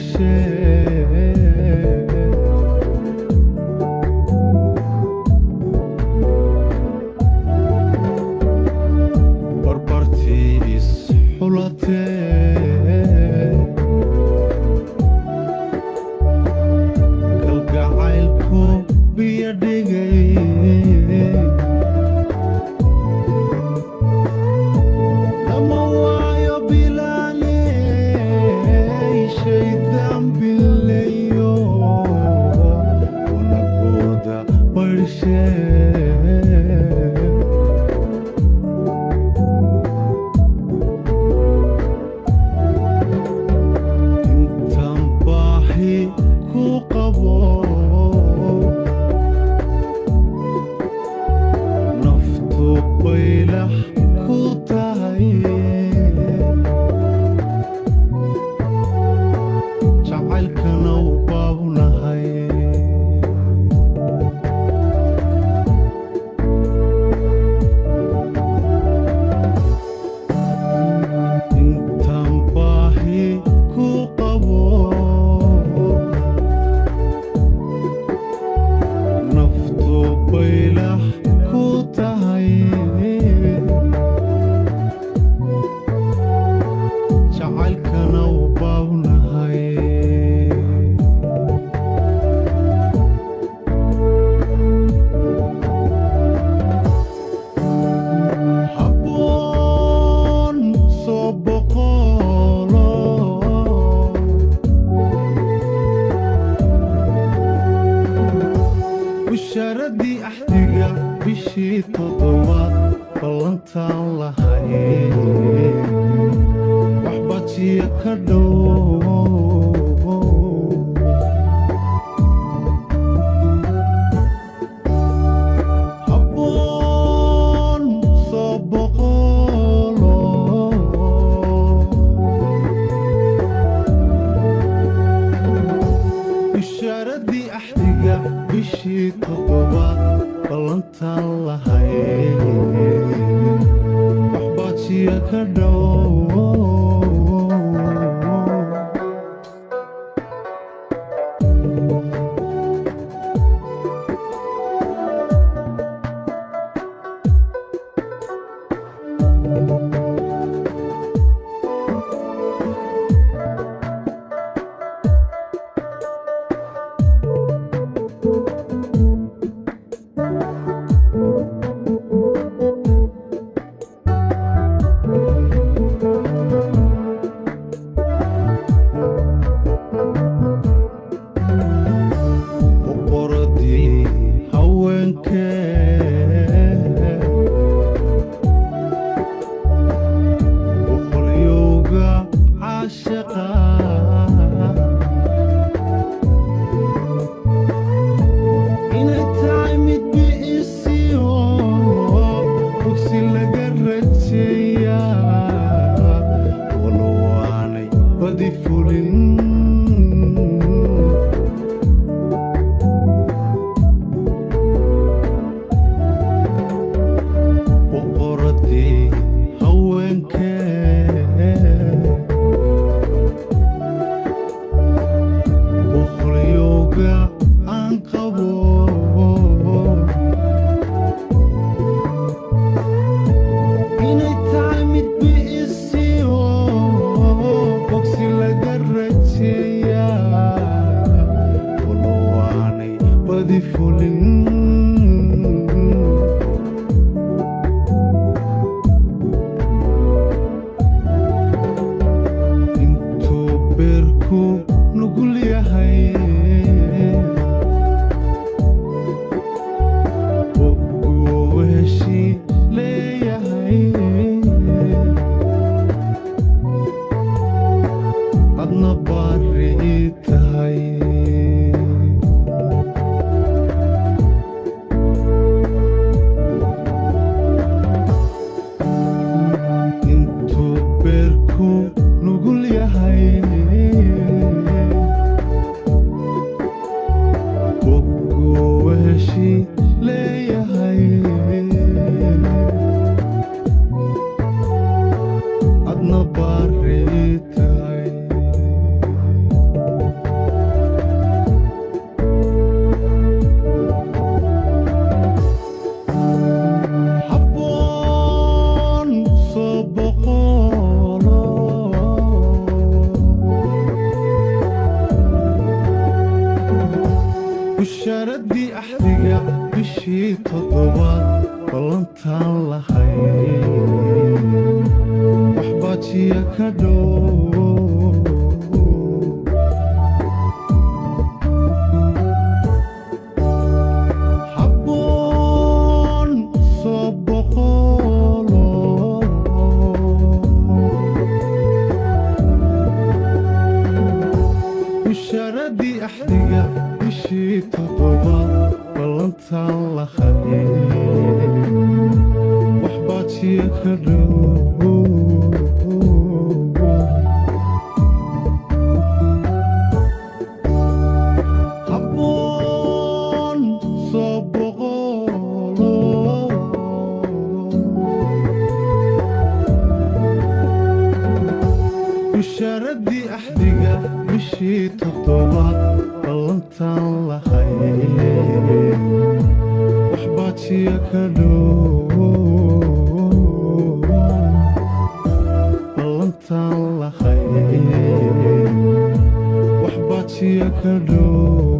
Gashee barbartii isxulatee kalgacaylku biyo dhigay lama waayo bilaaley shaydaan bileeyo wanagooda barshee. Intaan baahi ku qabo naftu baylax ku tahay jacaylkana u baabnahay. Intaan baahi ku qabo naftu baylax ku tahay jacaylkana u baabnahay. Habboon soo boqolo bushaaradii axdiga bishii toddobaad ballantaan lahay waxbajiya ka dhow. Habboon soo boqolo bishaaradii axdiga bishii toddobaad ballantaan lahay waxbaajiya ka dhow. Boqoradii haweenkee boqolyowga caashaqa inay tahay mid bi'isiyo bogsi laga rajeeyaa walow aanay badi fulin. Boqoradii haweenkee boqolyowga aan qabo inay tahay mid bi'isiyo bogsi laga rajeeyaa walow aanay badi fulin. Intuu beerku nugul yahay bogguu heshi leeyahay adna baari ii tahay. Intuu beerku nugul yahay bogguu heshi leeyahay adna baari ii tahay. Bishii toddobaad ballantaan lahay, waxbaajiya ka dhow. Habboon soo boqolo, bisharadii axdiga, bishii toddobaad ballantaan lahay, waxbaajiya ka dhow. Habboon soo boqolo, bishaaradii axdiga, bishii toddobaad ballantaan lahay, waxbaajiya ka dhow. Ballantaan lahay, waxbaajiya ka dhow.